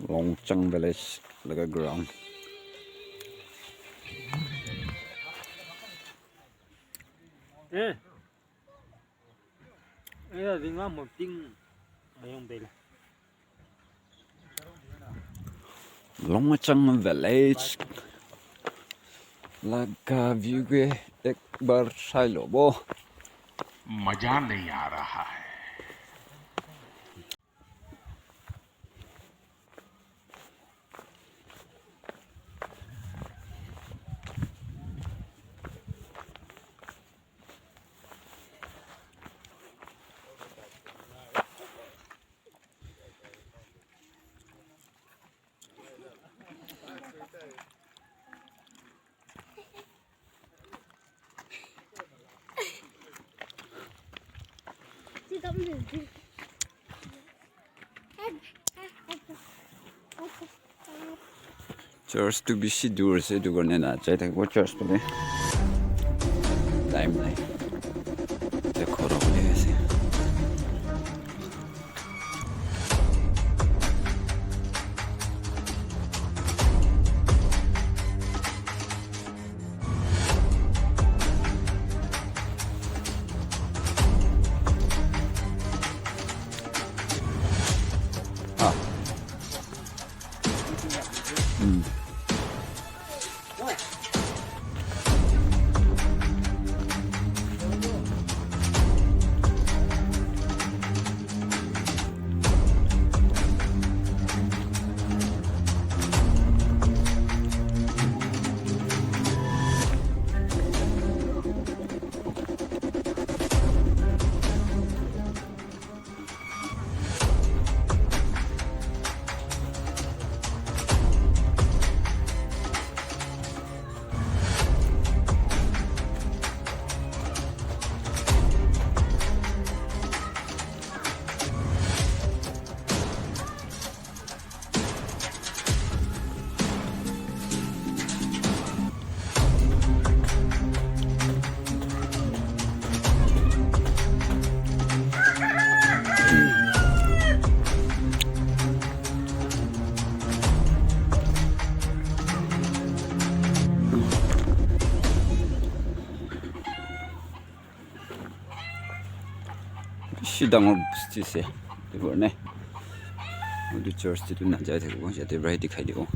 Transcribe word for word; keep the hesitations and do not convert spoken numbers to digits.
Longchang village laga ground. Eh. Eh, ringa mo ting ayong bel. Longchang village laga view ke ek bar sai lobo. मजा नहीं आ रहा है। Church tu bishi dur ase, etu karne na jai thakibo church phale. Time nai. Te khoro kuri ase. Ah. Mm. Bishi dangor bosti ase, etu karne etu church te tu najai thakibo, yate para he dikhai dibo.